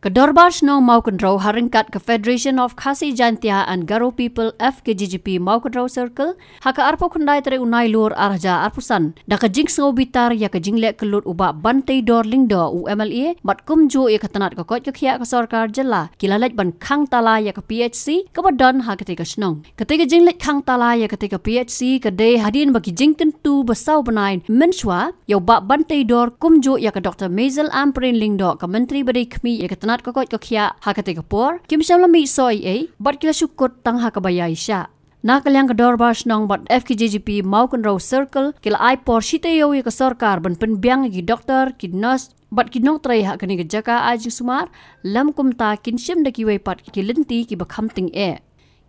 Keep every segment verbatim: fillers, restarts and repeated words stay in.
Ka Dorbar Shnong Mawkynrew ha ryngkat ka Federation of Khasi Jaintia and Garo People F K J G P Mawkynrew Circle ha ka arphew khyndai tarik u Nailur ar hajar arphew san da ka jingsngew bitar ïa ka jingleh kyllut u Bah Banteidor Lyngdoh u M L A bad kumjuh ïa ka tnat ka koit ka khiah ka sorkar jylla ki la leit ban khang tala ïa ka P H C kaba don ha katei ka shnong. Katei ka jingleit khang tala ïa katei ka P H C ka dei hadien ba ki jingkyntu ba saw bnai mynshuwa ïa u Bah Banteidor kumjuh ïa ka Doctor Maisel Ampareen Lyngdoh ka Myntri ba dei khmih ïa ka tnat ka koit ka khiah ha katei ka por kim shym la mih soh ei ei bad ki la shu kut tang ha kaba ïaishah. Na ka liang ka Dorbar Shnong bad F K J G P Mawkynrew Circle ki la ai por shi taïew ïa ka sorkar ban pynbiang ïa ki doktor, ki nurse bad ki nongtrei ha kane ka jaka ai jingsumar, lym kumta kin shim da kiwei pat ki lynti kiba kham tyngeh.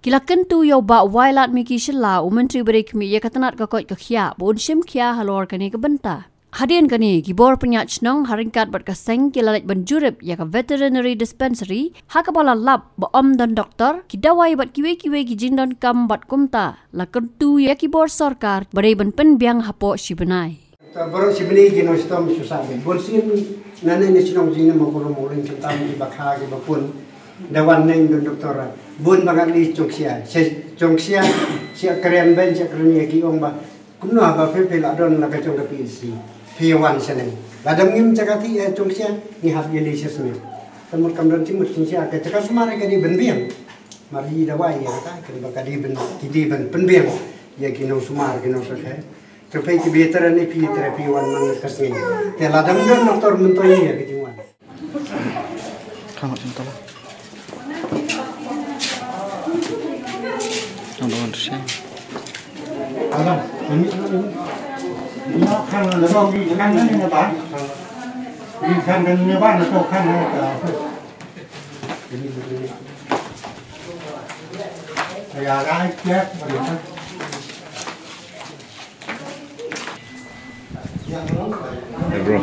Ki la kyntu ïa u Bah Wailadmiki Shylla u Myntri ba dei khmih ïa ka tnat ka koit ka khiah ba un shim khia halor kane ka bynta. Hadien kane ki bor pynïaid shnong ha ryngkat bad ka seng ki la leit ban jurip ïa ka veterinary dispensary ha kaba la lap ba ym don doktor, ki dawai bad kiwei kiwei ki jingdonkam bad kumta la kyntu ïa ki bor sorkar ba dei ban pynbiang hapoh shi bnai. Doktor baroh shi bnai ki nong shitom shu sah beit. Bun sien na ne ne shnong jong ngi mo ko mo ring kyntam kiba kha kiba pun. Da wan neng don doktor. Bun ba ngat li Chongsia. Sa Chongsia, sa kren beiñ, sa kren ïa ki ong ba kumno haba phi phi la don la ka jong ka P H C. Phi wan sa neng. Lada ngim jaka thiah Chongsia ngi hap ïa li shisngi. Ka mut kam don jingmut Chongsia ka jaka sumar ka dei ban biang. Mar ïa dawai ïa kata, kynba ka dei ban, ki dei ban pynbiang ïa ki nongsumar, ki nongsakhe. Te phi ki beit tara ne phi tara phi wan man ka sngi. Te lada ym don doktor myntoi ïa ki jingwan. Khang jingtala. Khang don shen. Alam, ini, ini khang na dong di khang na ni ba. Di khang na ni ba na to khang na. Hey, bro.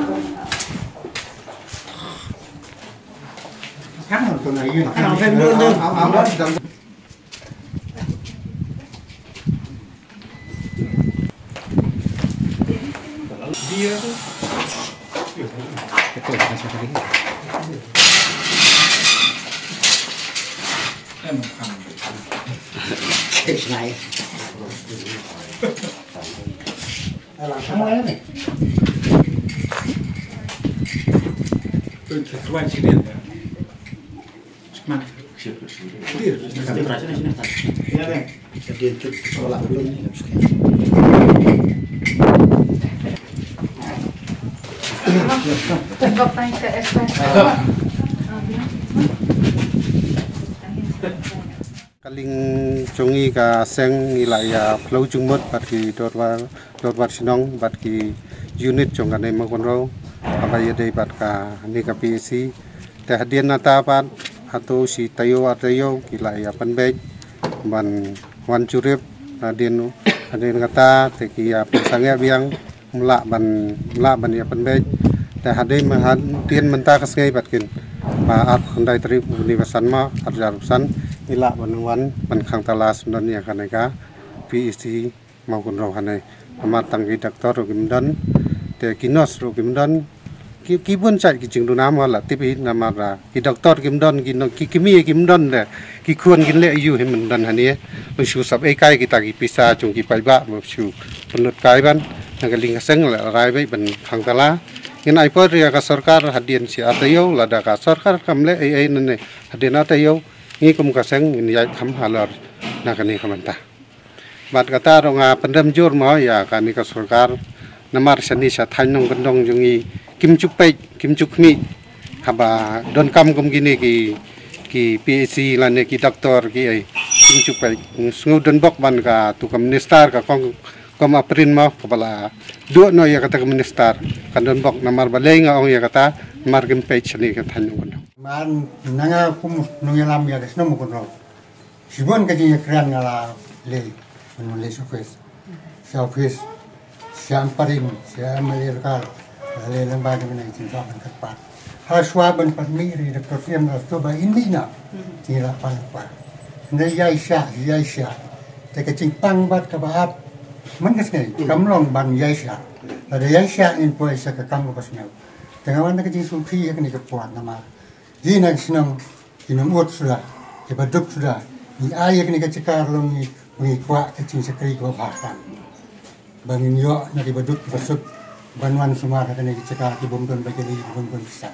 Ka liang jong ngi ka seng ngi la ïa phyllaw jingmut bad ki dorbar, dorbar shnong bad ki unit jong kane Mawkynrew haba ïadei bad kane ka P H C. Te hadien nangta pat hato shi taïew ar taïew ki la ïa pynbeit ban wan jurip. Hadien, hadien kata te ki ïa pynsangeh biang. Ym lah ban, ym lah ban ïa pynbeit. Te hadien, hadien mynta ka sngi pat kin ba ar khyndai tarik u bnai ba san ma ar hajar arphew san ngi lah ban wan ban khang tala sngewdon ïa kane ka P H C Mawkynrew hangne. Namar tang ki doktor ruh kim don, te ki nurse ruh kim don. Ki, ki bun shait ki jingduna mo la tip hi namar, ah, ki doktor kim don, ki no, ki kmie kim don de. Ki khun kin leh aïu hi mynta don hangne. Ban shu sap ei kai kita ki pisa jong ki paidbah ba shu pynlut kai ban. Na ka liang ka seng la rai beit ban khang tala. Ngin ai por ïa ka sorkar hadien shi ar taïew lada ka sorkar kam leh ei ei nangne hadien ar taïew. Ngi kum ka seng ngin ïaid kham halor na kane ka bynta. Bad kata ruh nga pyndem jur mo ïa kane ka sorkar. Namar shane sha thaiñ nongkyndong jong ngi kim ju peit, kim ju khmih. Haba donkam kum kine ki, ki P H C lane ki doktor ki ei, kim ju peit. Sngewdon bok ban katu ka minister ka kong, kong Ampareen mo kaba la duh noh ïa kata ka minister. Kan don bok namar balei nga ong ïa kata, namar kim peit shane ka thaiñ nongkyndong. Man nanga kum nongïalam ïa ka shnong Mawkynrew. Shibun ka jingïakren nga la leh, nga la leh sha office. Sha office, sha Ampareen, sha M L A local, la leh lyngba jong kane ka jingïakren kyrpad. Hashwa ban pat mih ïa doktor Siam la to ba in mih na, jingïakren kyrpad. Hynrei ïaishah, ïaishah. Te ka jingpang bad kaba ap, man ka sngi, kam long ban ïaishah. Lada ïaishah ngin poi sha ka kam kaba sniew. Te nga wan da ka jingsngewsih ha kane ka por namar Ki nang shnong, ki nang ut suda, ki baduk suda, ngi ai ïa kane ka jaka long ngi, ngi kwah ka jingshakri kaba bha. Ba ngin ïoh na ki baduk ki basuk, ban wan sumar ha kane ka jaka ki bym don ba jali, ki bym don pisa.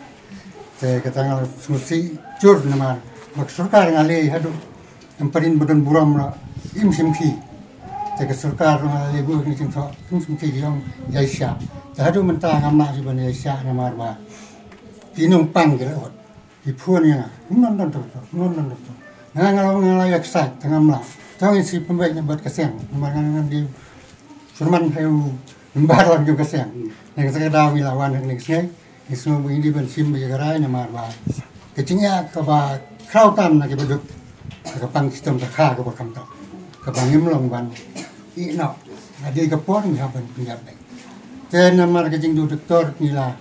Te kata nga sngewsih jur namar, ba ka sorkar nga lei haduh, em parin ba don burom la, im shim ki. Te ka sorkar nga lei bu ni jingthoh, im shim ki jong ïa sha. Te haduh mynta ngam lah ki ban ïa sha namar ba. Ki nongpang ki la ut. Ki phone ïa nga, "Ym don don doktor, ym don don doktor." Nga nga long nga la ïa ksai, tang ngam lah. Tang ïa si pynbeit na bad ka seng, namar nga nga di Surman hai u member lang jong ka seng. Nang sa ka daw ngi la wan nang sngai, ngi sngew ba ngi di ban shim ba ïa ka rai namar ba. Ka jingïa kaba khraw tam na ki baduk. Ka pang shitom ka kha kaba kham tam. Kaba ngim long ban. I no. Adi ka por ngi hap ban pynjah dei. Te namar ka jingdu doktor ngi la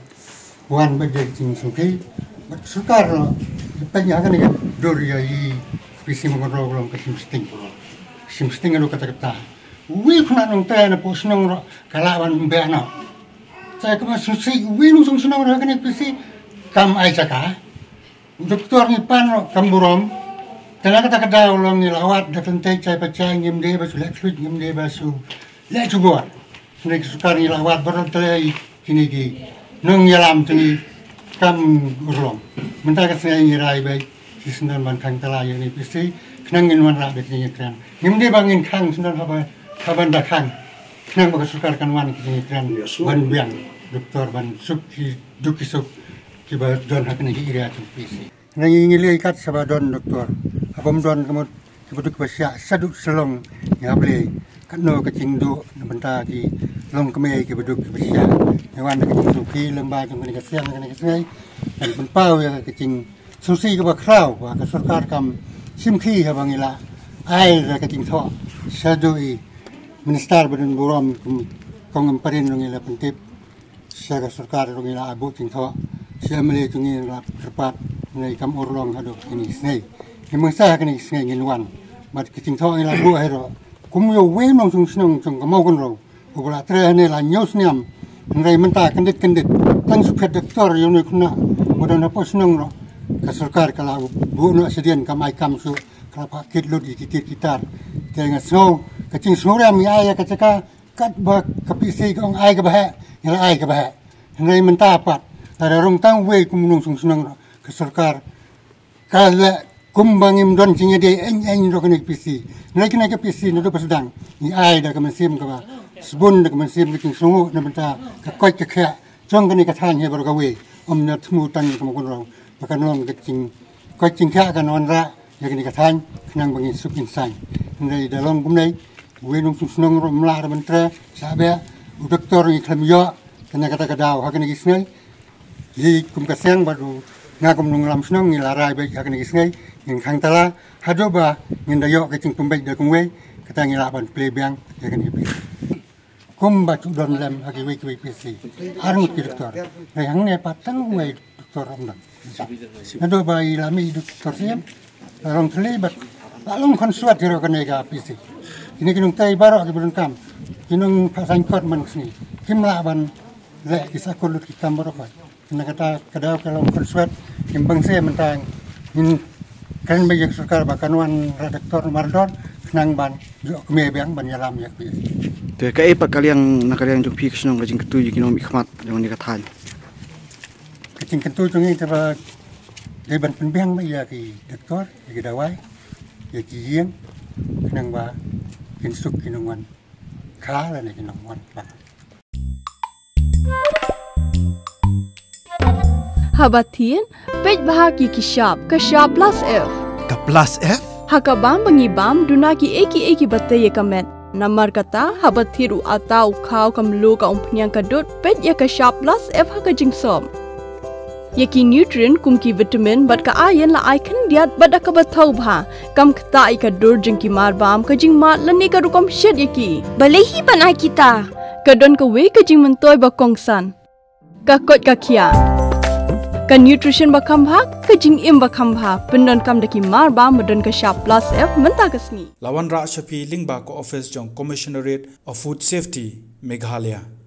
wan ba dei jingsngewsih. Bad sorkar ruh, pynjah ha kane ka dur ïa i P C Mawkynrew ruh ka shim sting. Shim sting ruh kata kata. Wi khun nongte na pdeng shnong ruh ka lah ban beh noh. Te kaba sngewsih wi nongshong shnong ruh ha kane ka P C kam ai jaka. Doktor ngi pan ruh kam burom. Te na kata ka daw long ngi la wad da kynthei chai pa chai ngim dei ba shu leh khluit ngim dei ba shu leh jubor. Sngewsih ka sorkar ngi la wad baroh te lei kine ki nongïalam te ngi kam urlong. Mynta ka sngi ngi rai beit ki sngewdon ban khang tala ïa kine P C khnang ngin wanrah da ki jingïakren. Ngim dei ba ngin khang sngewdon haba haba da khang khnang ba ka sorkar kan wan ki jingïakren ban biang doktor ban suk ki duk ki suk kiba don ha kine ki area jong P C. Nang ngi ngi lei kat sha ba don doktor. Haba ym don ka mut ki baduk ba sha shaduh shalong ngi hap lei. Katno ka jingduh na bynta ki long kmie ki baduk ki ba sha. Ngi wan ka jingduh ki lem ba jong kane ka siang kane ka sngai. Kan pynpaw ïa ka jingsngewsih kaba khraw ba ka sorkar kam shim ki haba ngi la ai da ka jingthoh shaduh i minister ba don burom kum kong em parin ngi la pyntip. Sha ka sorkar ruh ngi la buh jingthoh. Sha M L A jong ngi la kyrpad ngi kam urlong haduh kine ki sngi. Ngi mangsa ha kine ki sngi ngin wan. Bad ki jingthoh ngi la buh hi ruh. Kum ïa uwei u nongshong shnong jong ka Mawkynrew. Uba la trei hangne la hynñiew snem. Hynrei mynta kyndit kyndit. Tang shu phet doktor ïa une u khynnah. Ba don hapoh shnong ruh. Ka sorkar ka la buh noh shadien kam ai kam shuh. Ka la phah kit lut ïa ki tir ki tar. Te nga sngew ka jingsngewrem ïa ai ïa ka jaka. Katba ka P C ka ong ai kaba heh, ngi la ai kaba heh. Hynrei mynta pat, lada rung tang uwei kum u nongshong shnong ruh, ka sorkar ka leh kumba ngim don jingïadei eiñ eiñ ruh kane ka P C. Hynrei kane ka P C naduh ba sdang, ngi ai da ka mynsiem kaba sbun, da ka mynsiem ka jingsngewnguh na bynta ka koit ka khiah jong kane ka thaiñ hi baroh kawei. Ym na thmu tang ïa ka Mawkynrew ba kan long ka jing, koit jingkhiah kan wanrah ïa kane ka thaiñ khnang ba ngin suk ngin saiñ. Hynrei da long kumne, uwei u nongshong shnong ruh ym lah ruh ban trei, sha beh u doktor ngi khlem ïoh, kane kata ka daw ha kane ki sngi. Ngi kum ka seng bad u nga kum u nongïalam shnong ngi la rai beit ha kane ki sngi, ngin khang tala haduh ba ngin da ïoh ka jingpynbeit da kumwei, kata ngi lah ban plie biang ïa kane ki phi. Kumba ju don lem ha kiwei kiwei P C. Ar ngut ki doktor. Hynrei hangne pat tang uwei doktor ym don. Naduh ba i la mih i doktor siem. La long thylli bad la long khonswet hi ruh kane ka P C. Kine ki nongtei baroh kiba donkam. Ki nongphah saiñ kot man ka sngi. Kim lah ban leh ki sakhut lut ki kam baroh khoit. Na kata ka daw ka long khonswet, ngim bang se mynta ngin kren beit ïa ka sorkar ba kan wanrah doktor namar don, khnang ban ïoh kmie biang ban ïalam ïa ka phi. Te kaei pat ka liang na ka liang jong phi ka shnong ka jingkyntu ïa ki nongmihkhmat jong kane ka thaiñ? Ka jingkyntu jong ngi te ba dei ban pynbiang beit ïa ki doktor, ïa ki dawai, ïa ki ïing, khnang ba kin suk ki nongwan kha lane ki nongwan kpa. Haba thied, peit bha ki ki shap, ka shap plus F. Ka plus F? Ha ka bam ba ngi bam, duna kiei kiei kiba tei ïa ka met. Namar kata, haba thied u atta u khaw ka mluh ka umphniang ka dud, peit ïa ka shap plus F ha ka jingsop. Ïa ki nutrient kum ki vitamin bad ka iron la ai khyndiat bad da kaba thaw bha. Kam ktah ïa ka dur jong ki marbam, ka jingmad lane ka rukom shet ïa ki. Balei hi ban ai kita? Ka don kawei ka jingmyntoi ba kongsan. Ka koit ka khiah. Ka nutrition ba kham bha, ka jingim ba kham bha. Pyndonkam da ki marbam ba don ka shap plus F mynta ka sngi. La wanrah sha phi lyngba ka office jong Commissionerate of Food Safety, Meghalaya.